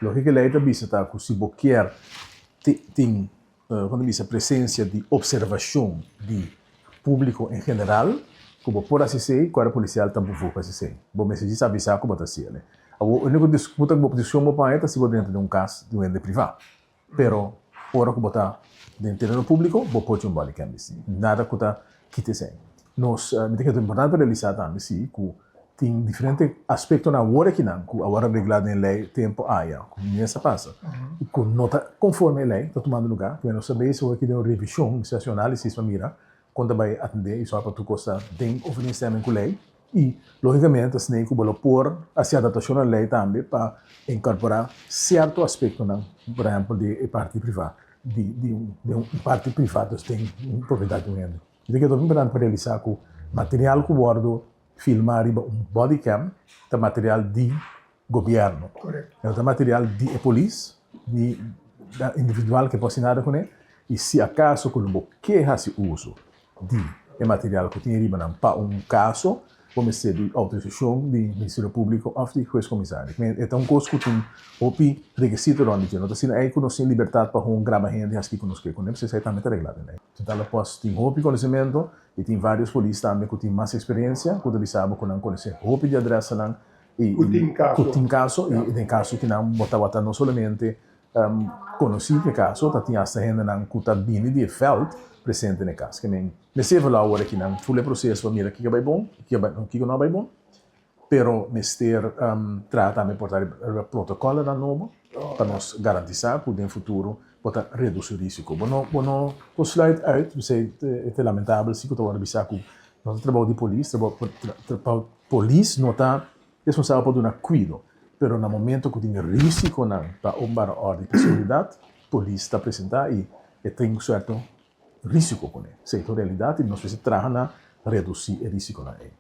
Loke ku e lei ta bisa ta ku si bo kier tin kon ta bisa presensia di opservashon di públiko en general ku bo por hasi esei, kuerpo polisial ta bevoeg hasi esei. Bo mester djis avisá ku bo ta hasi esei. Awor úniko disputa ku bo diskushon bo paña ta si bo drenta den un kas di un hende privá. Pero ora ku bo ta den tereno públiko bo por tin un bodycam bisti. Nada ku ta kita esei. Nos, mi ta kere ta importante pa realisá tambe si ku tin diferente aspektonan awor akinan ku a wòrdu reglá den e lei tempu aya ku mes a pasa i ku no ta konforme e lei ta tumando lugá. Ku nos ta bezig awor aki den un revishon, mester hasi un análisis pa mira kon ta bai atendé i sòru pa tur kos ta den overeenstemming ku lei i lógikamente asina ku bo lo por hasi adaptashon na lei tambe pa inkorporá sierto aspektonan, por ehèmpel di e parti privá di di un parti privá dus den un propiedat di un hende. Mi ta kere hopi importante pa realisá ku material ku wòrdu filmá riba un bodycam ta material di gobièrnu. E no ta material di e polis ni individual ke por hasi nada kuné. I si akaso ku lo bo ke hasi uso di e material ku tin riba nan pa un kaso, bo mester di outorisashon di Ministerio Públiko òf di hues komisario. E ta un kos ku tin hopi rekisito rònt di dje. No ta asina ei ku nos tin libertat pa hon graba hende hasi kiko nos ke kuné, pasobra esei tambe ta reglá den lei. Centrale Post tin hopi konosementu i tin vários polis tambe ku tin mas eksperensia ku ta bisa bo ku nan konosé hopi di adresanan i Ku tin kaso. ku tin kaso i den kaso ki nan bo tabata no solamente konosí ku e kaso, ta tin asta hendenan ku ta bini di e vèlt presente na e kas. Ke men mester evaluá awor aki nan ful e proseso pa mira kiko a bai bon i kiko no a bai bon. Pero mester traha tambe por ta riba protocolonan nobo pa nos garantisa cu den futuro bo ta reduci risico. Bo no bo no por sluit uit, p'esey e ta lamentabel si cu ta worde bisa cu no ta trabou di polis, trabou polis no ta responsabel pa duna cuido, pero na momento cu tin risiconan pa openbare orde y pa seguridad, polis ta presenta y e tin cierto risico cune. Esey ta un realidad y nos mester traha na reduci e risiconan ey.